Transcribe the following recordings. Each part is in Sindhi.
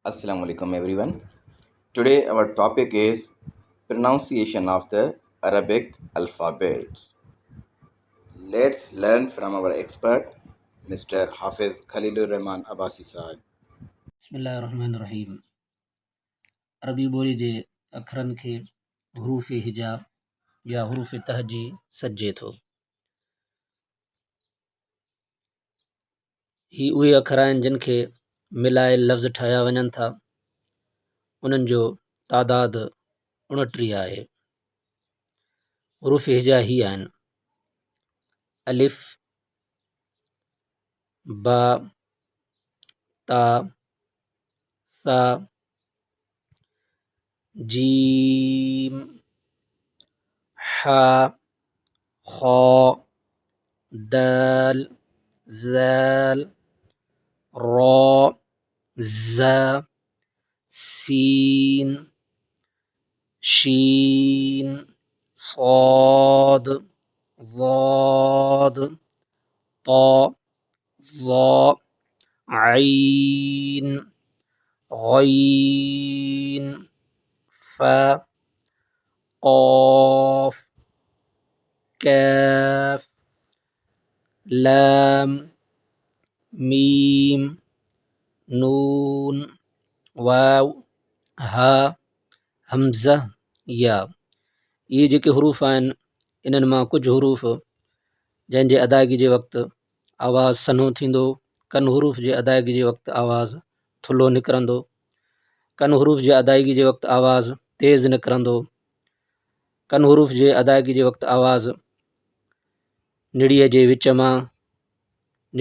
Assalamu alaikum everyone. Today our topic is pronunciation of the Arabic alphabets. Let's learn from our expert Mr. Hafiz Khalilur Rahman Abbasi Sahib. بسم الله الرحمن الرحيم عربي ٻولي جي اکرن کي حروف هجا يا حروف تهجي سڏجي ٿو. هي اهي اکر آهن جن کي ملائي لفظ ٺاهيا وڃن ٿا. انهن جو تعداد 29 آهي. حروف هجا هي آهن، الف، با، تا، ثا، جيم، حا، خا، دال، ذال، را، ز، سين، شين، صاد، ضاد، طا، ظا، عين، غين، فا، قاف، ڪاف، لام، ميم، نون، واو، ها، همزه، يا. اهي جيڪي حروف آهن انهن مان ڪجهه حروف جنهن جي ادائگي جي وقت آواز سنهو ٿيندو، ڪن حروف جي ادائگي جي وقت آواز ٿلهو نڪرندو، ڪن حروف جي ادائگي جي وقت آواز تيز نڪرندو، ڪن حروف جي ادائگي جي وقت آواز نڙيء جي وچ مان،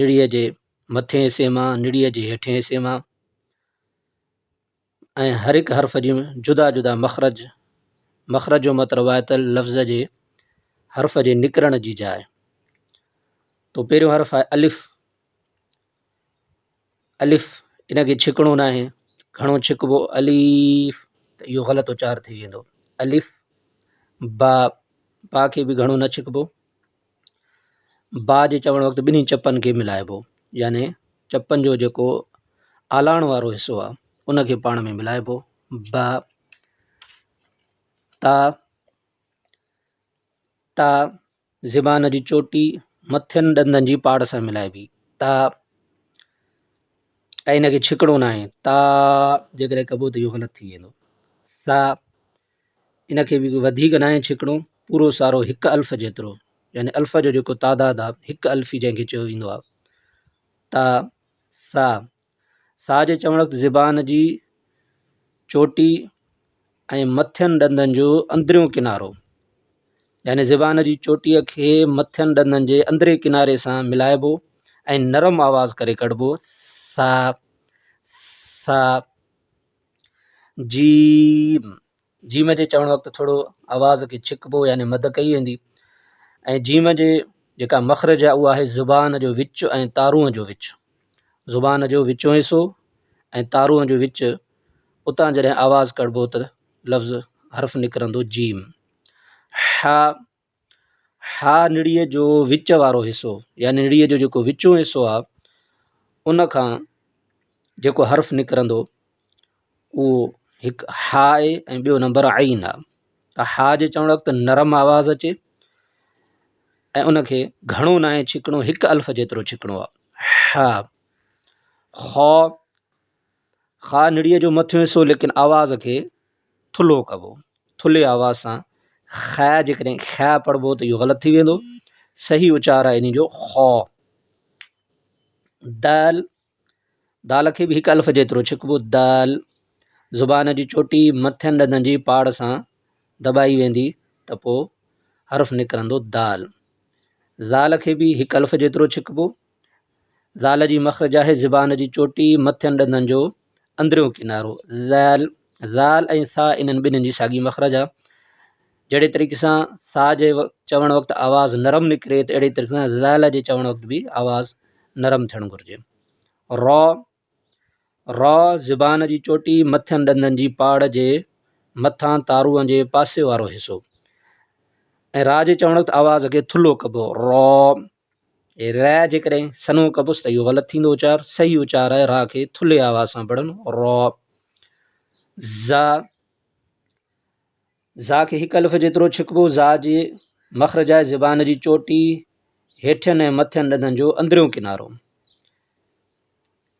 نڙيء جي مٿئين حصي مان، نڙيء جي هيٺئين حصي مان ۽ هر هڪ حرف جي جدا جدا مخرج، مخرج جو مطلب آهي ته لفظ جي حرف جي نڪرڻ جي جاء. تو پهريون حرف آهي الف، الف ان کي ڇڪڻو ناهي، گهڻو ڇڪبو اليف ته اهو غلط اچار ٿي ويندو. الف، با، با کي به گهڻو نه ڇڪبو. با جي چوڻ وقت ٻنهي چپن کي ملائبو، يعني چپن جو جيڪو آلاڻ وارو حصو آهي ان کي پاڻ ۾ ملائبو. با، تا، تا، زبان جي چوٽي مٿين ڏندن جي پاڙ سان ملائبي، تا، ۽ ان کي ڇڪڻو ناهي، تا جيڪڏهن ڪبو ته اهو غلط ٿي ويندو. سا، ان کي به وڌيڪ ناهي ڇڪڻو، پورو سارو هڪ الف جيترو، يعني الف جو جيڪو تعداد آهي هڪ الفي جنهن کي چيو ويندو آهي. تا، سا، سا جي چوڻ وقت زبان جي چوٽي ۽ مٿين ڏندن جو اندريون ڪنارو، يعني زبان جي چوٽيء کي مٿين ڏندن جي اندرين ڪناري سان ملائبو ۽ نرم آواز ڪري ڪڍبو، سا، سا. جيم، جيم جي چوڻ وقت ٿورو آواز کي ڇڪبو يعني مد ڪئي ويندي ۽ جيم جي جيڪا مخرج آهي اها آهي زبان جو وچ ۽ تارونء جو وچ. زبان جو وچون حصو ۽ تارونء جو وچ، اتان جڏهن آواز ڪڍبو ته لفظ حرف نڪرندو جيم. ح، ح نڙيء جو وچ وارو حصو يعني نڙيء جو جيڪو وچون حصو آهي ان کان جيڪو حرف نڪرندو اهو هڪ ح آهي ۽ ٻيو نمبر عين آهي ته ح جي چوڻ وقت نرم آواز اچي ۽ ان کي گهڻو ناهي ڇڪڻو، هڪ الف جيترو ڇڪڻو آهي. ح، خ، خا نڙيء جو مٿيون حصو ليڪن آواز کي ٿلهو ڪبو، ٿلهي آواز سان خ، جيڪڏهن خ پڙهبو ته اهو غلط ٿي ويندو، صحيح اچار آهي ان جو خ. دال، دال کي به هڪ الف جيترو ڇڪبو، دال، زبان جي چوٽي مٿين ڏندن جي پاڙ سان دٻائي ويندي ته پوء حرف نڪرندو دال. ذال کي به هڪ الف جيترو ڇڪبو. ذال جي مخرج آهي زبان جي چوٽي مٿين ڏندن جو اندريون ڪنارو. ذال، ذال ۽ ثا انهن ٻنهين جي ساڳي مخرج آهي. جهڙي طريقي سان ثا جي چوڻ وقت آواز نرم نڪري ته اهڙي طريقي سان ذال جي چوڻ وقت به آواز نرم ٿيڻ گهرجي. را، را زبان جي چوٽي مٿين ڏندن جي پاڙ جي مٿان تارونء جي پاسي وارو حصو ۽ را جي چوڻ وقت آواز کي ٿلهو ڪبو. را، ر جيڪڏهن سنهو ڪبس ته اهو غلط ٿيندو اچار. صحيح اچار آهي را کي ٿلهي آواز سان پڙهڻ، را. ظا، ظا کي هڪ الف جيترو ڇڪبو، ظا جي مخرج آهي زبان جي چوٽي، هيٺين ۽ مٿين ڏندن جو اندريون ڪنارو.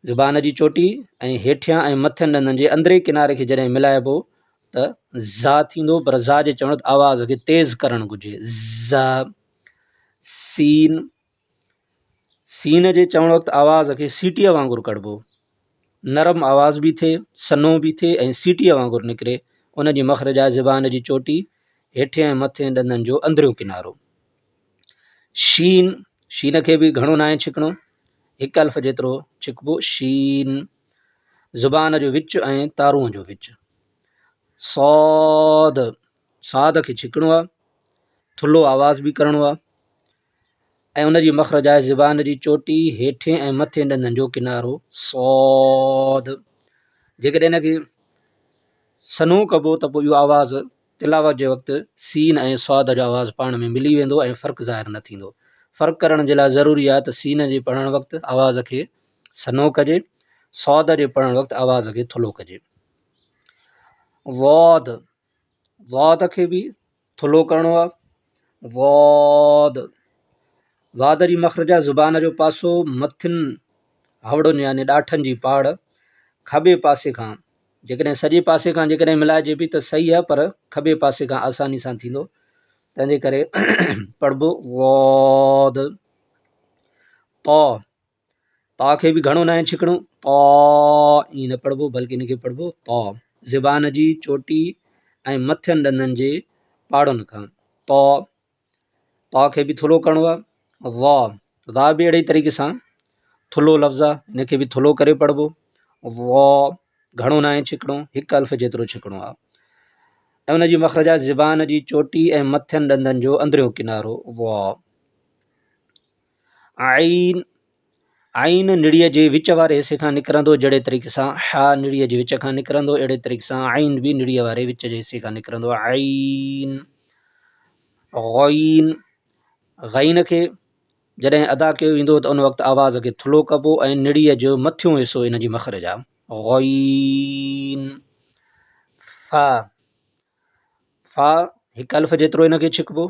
زبان جي چوٽي ۽ هيٺيان ۽ مٿين ڏندن جي اندرين ڪناري کي جڏهن ملائبو ته ظا ٿيندو، پر ظا جي چوڻ وقت آواز کي تيز ڪرڻ گهرجي. ظا، سين، سين جي چوڻ وقت آواز کي سيٽيء وانگر ڪڍبو. نرم آواز به ٿئي، سنهو به ٿئي ۽ سيٽيء وانگر نڪري. ان جي مخرج آهي زبان جي چوٽي، هيٺين ۽ مٿين ڏندن جو اندريون ڪنارو. شين، شين کي به گهڻو ناهي ڇڪڻو، هڪ الف جيترو ڇڪبو، شين، زبان جو وچ ۽ تارونء جو وچ. صاد، صاد کي ڇڪڻو آهي، ٿلهو آواز به ڪرڻو آهي ۽ ان جي مخرج آهي زبان جي چوٽي، هيٺين ۽ مٿين ڏندن جو ڪنارو، صاد. جيڪڏهن ان کي سنهو ڪبو ته پوء اهو آواز تلاوت جي وقت سين ۽ صاد جو آواز پاڻ ۾ ملي ويندو ۽ فرق ظاهر نه ٿيندو. فرق ڪرڻ جي لاء ضروري آهي ته سين جي پڙهڻ وقت آواز کي سنهو ڪجي، صاد جي پڙهڻ وقت آواز کي ٿلهو ڪجي. ضاد، ضاد کي به ٿلهو ڪرڻو آهي. ضاد، ضاد جي مخرج آهي زبان جو پاسو مٿين هوڙن يعني ڏاٺن جي پاڙ کاٻي پاسي کان جيڪڏهن سڄي پاسي کان جيڪڏهن ملائجي به ته صحيح آهي پر کٻي پاسي کان آساني سان ٿيندو تنهنجي ڪري پڙهبو ضاد. طا، طا کي به گهڻو ناهي ڇڪڻو، طا ائين نه پڙهبو بلڪه ان کي پڙهبو طا. زبان جي چوٽي ۽ مٿين ڏندن جي پاڙن کان طا. طا کي به ٿلهو ڪرڻو آهي. ظا، ظا به اهڙي طريقي سان ٿلهو لفظ آهي ان کي به ٿلهو ڪري پڙهبو. ظا گهڻو ناهي ڇڪڻو، هڪ الف جيترو ڇڪڻو آهي ۽ ان جي مخرج آهي زبان جي چوٽي ۽ مٿين ڏندن جو اندريون ڪنارو ظا. عين، عين نڙيء جي وچ واري حصي کان نڪرندو، جهڙي طريقي سان حا نڙيء جي وچ کان نڪرندو، اهڙي طريقي سان عين به نڙيء واري وچ جي حصي کان نڪرندو. عين، غين، غين کي جڏهن ادا ڪيو ويندو ته ان وقت آواز کي ٿلهو ڪبو ۽ نڙيء جو مٿيون حصو ان جي مخرج آهي. غين، فا، فا هڪ الف جيترو ان کي ڇڪبو.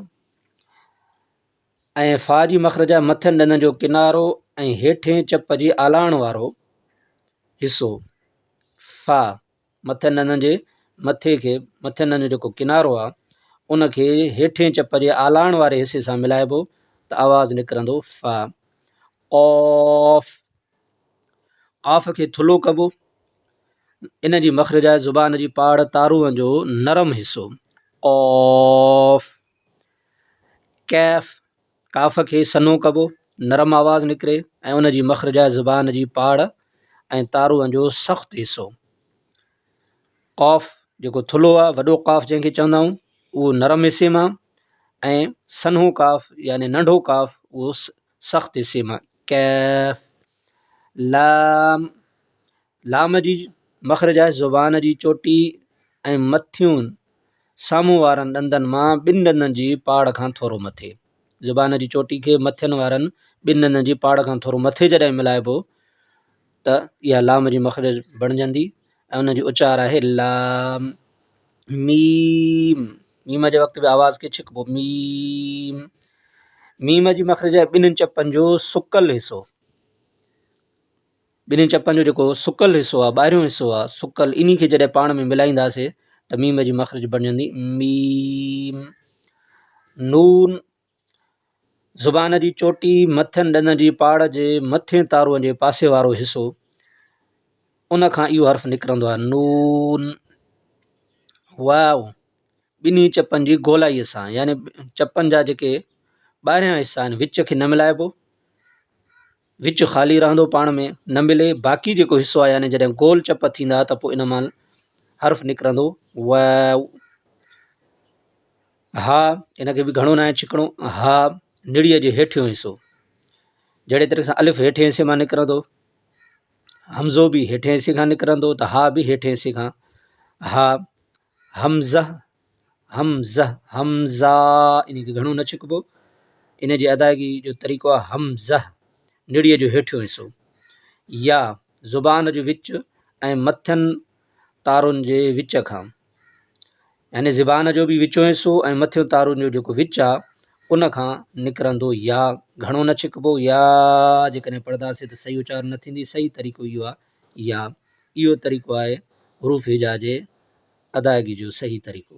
۽ فا جي مخرج مٿين ڏندن جو ڪنارو ۽ هيٺين چپ جي آلاڻ وارو حصو، فا، مٿين ڏندن جي مٿي کي، مٿين ڏندن جو جيڪو ڪنارو آهي، ان کي هيٺين چپ جي آلاڻ واري حصي سان ملائبو ته آواز نڪرندو فا. قاف، قاف کي ٿلهو ڪبو، ان جي مخرج آهي زبان جي پاڙ تارونء جو نرم حصو، قاف. ڪيف، ڪاف کي سنهو ڪبو، نرم آواز نڪري ۽ ان جي مخرج آهي زبان جي پاڙ ۽ تارونء جو سخت حصو. قاف جيڪو ٿلهو آهي، وڏو قاف جنهن کي چوندا آهيون، اهو نرم حصي مان ۽ سنهو قاف يعني ننڍو قاف اهو سخت حصي مان. ڪيف، لام، لام جي مخرج آهي زبان جي چوٽي ۽ مٿيون سامهون وارن ڏندن مان ٻن ڏندن جي پاڙ کان ٿورو مٿي. زبان جي چوٽي کي مٿين وارن ٻن ڏندن جي پاڙ کان ٿورو مٿي جڏهن ملائبو ته اها لام جي مخرج بڻجندي ۽ ان جو اچار آهي لام. ميم، ميم جي وقت به آواز کي ڇڪبو، ميم. ميم جي مخرج آهي ٻنهين چپن جو سڪل حصو. ٻنهي چپن جو جيڪو سڪل حصو آهي، ٻاهريون حصو آهي سڪل، انهي کي جڏهن پاڻ ۾ ملائينداسي ته ميم جي مخرج بڻجندي ميم. نون، زبان جي چوٽي، مٿين ڏندن جي پاڙ جي مٿين تارونء جي پاسي وارو حصو، ان کان اهو حرف نڪرندو آهي نون. واو، ٻنهي چپن جي گولائيء سان يعني چپن جا جيڪي ٻاهريان حصا آهن، وچ کي نه ملائبو، وچ خالي رهندو پاڻ ۾ نه ملي، باقي جيڪو حصو آهي يعني جڏهن گول چپ ٿيندا ته پوء ان مان حرف نڪرندو واو. ها، ان کي به گهڻو ناهي ڇڪڻو، ها نڙيء جي هيٺيون حصو، جهڙي طريقي سان الف هيٺين حصي مان نڪرندو، همزو به هيٺين حصي کان نڪرندو ته ها به هيٺين حصي کان، ها، همزه، همزه، همزه، ان کي گهڻو نه ڇڪبو، ان جي ادائگي جو طريقو آهي همزه، نڙيء جو هيٺيون حصو، يا زبان جو وچ ۽ مٿين تارن جي وچ کان يعني زبان جو به وچون حصو ۽ مٿيون تارن جو جيڪو وچ آ ان کان نڪرندو يا گهڻو نه ڇڪبو يا جيڪڏهن پڙهنداسين ته صحيح اچار نه ٿيندي صحيح طريقو اهو آ يا اهو طريقو آهي حروف هجا جي ادائگي جو صحيح طريقو.